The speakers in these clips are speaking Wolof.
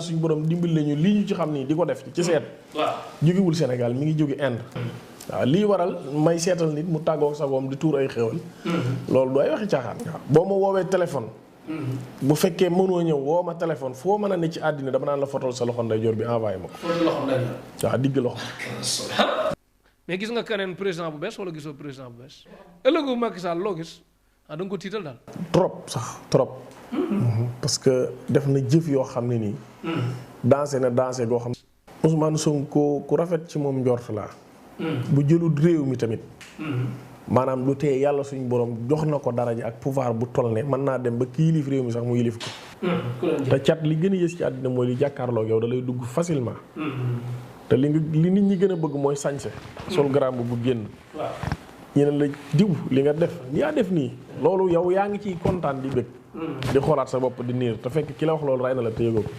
suñu borom dimbali nañu lii ñu ci xam ni di ko def ci seet. waaw jógewul Sénégal mi ngi jóge Inde. waaw lii waral may seetal nit mu tàggoog sagoom di tuur ay xéwal. loolu du ay waxi caaxaan. boo ma woowee téléphone. bu fekkee mënoo ñëw woo ma téléphone foo mën a ne ci àddina dama naan la fotol sa loxo ndeyjoor bi envoyé ma ko. foofu loxo ndeyjoor. waaw digg loxo. mais gis nga keneen président bu bees wala gisoo président bu bees ëllëgu Macky Sall loo gis da nga ko tiital daal. trop sax trop. parce que def na jëf yoo xam ne nii. dansé na dansé goo xam. Ousmane Sonko ku rafet ci moom njort laa. bu jëlut réew mi tamit. maanaam lu tee yàlla suñu borom jox na ko daraja ak pouvoir bu toll ne mën naa dem ba ki yilif réew mi sax mu yilif ko. te cat li gën a yës ci àddina mooy li jàkkaarloog yow da lay dugg facilement. te li nit ñi gën a bëgg mooy sañse sol garam bu génn. ñeneen la diw li nga def yaa def nii loolu yow yaa ngi ciy kontaan di bëgg. di xoolaat sa bopp di niir te fekk ki la wax loolu rey na la te yëgoo ko.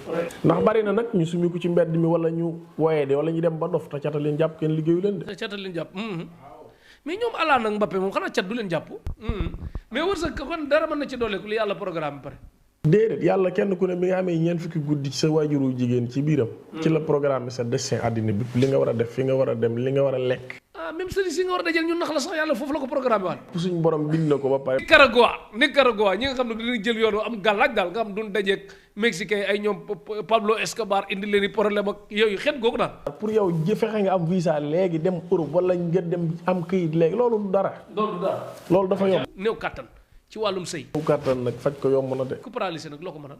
ndax bari na nag ñu sumi ko ci mbedd mi wala ñu woyee de wala ñu dem ba dof te cata leen jàpp kenn liggéeyu leen de. te cata leen jàpp mais ñoom Alla nag Mbappé moom xanaa cat du leen jàpp. mais wërsëg kon dara mën na ci dooleeku li yàlla programme bi pare. déedéet yàlla kenn ku ne bi nga amee ñeent fukki guddi ci sa waajuru jigéen ci biiram. ci la programme bi sa destin àddina bi li nga war a def fi nga war a dem li nga war a lekk. même sëriñ si nga war a dajal ñu nax la sax yàlla foofu la ko programme waat. suñu borom bind na ko ba pare. Nicaragua ñi nga xam ne dañuy jël yoonu am gàllaaj daal nga xam duñ dajeeg mexicain ay ñoom Pablo Escobar indi leen i problème ak yooyu xeet googu daal. pour yow fexe nga am visa léegi dem Europe wala nga dem am këyit léegi loolu du dara. loolu dafa yomb. néew kàttan ci wàllum sëy. néew kàttan nag faj ko yomb na de. ku paralysé nag loo ko mënal.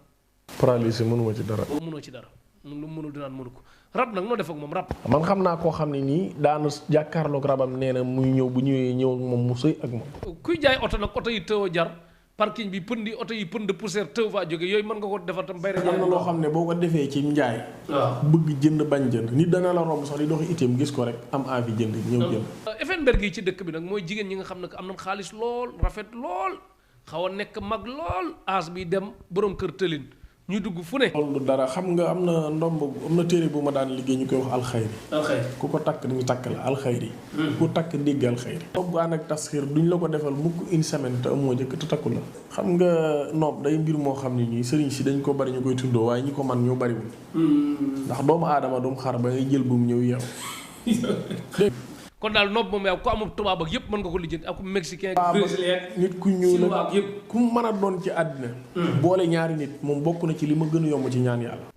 paralysé mënuma ci dara. mënoo ci dara lu mënul dinaan mënu ko rab nag noo def ak moom rab. man xam naa koo xam ne nii daana jàkkaarloog rabam nee na muy ñëw bu ñëwee ñëw ak moom mu sëy ak moom. kuy jaay oto nag oto yi tëw a jar parking bi pënd yi oto yi pënd poussière tëw faa jóge yooyu mën nga ko defar tam bay rek. am na loo xam ne boo ko defee ci njaay. waaw bëgg jënd bañ jënd nit dana la romb sax di doxi itam gis ko rek am envie jënd ñëw jënd. Effenberg yi ci dëkk bi nag mooy jigéen ñi nga xam ne am nañ xaalis lool rafet lool xaw a nekk mag lool âge bi dem borom kër tëlin ñu dugg fu ne. loolu du dara xam nga am na ndomb am na téere bu ma daan liggéey ñu koy wax alxayri. ku ko takk ñu takk la alxayri. ku takk dégg alxayri. noob bu ànd ak tasxiir duñ la ko defal mukk une semaine te amoo jëkk te takku la. xam nga noob day mbir moo xam ne nii sëriñ si dañ ko bari ñu koy tundoo waaye ñi ko man ñoo bariwul. ndax doomu aadama dum xar ba ngay jël bu mu ñëw yeew. kon daal noob moom yow ku amul tubaab ak yëpp mën nga ko lijjanti ak mexicain brésilien nit ku ñuul ak yëpp ku mën a doon ci àddina boole ñaari nit moom bokk na ci li ma gën a yomb ci ñaan yàlla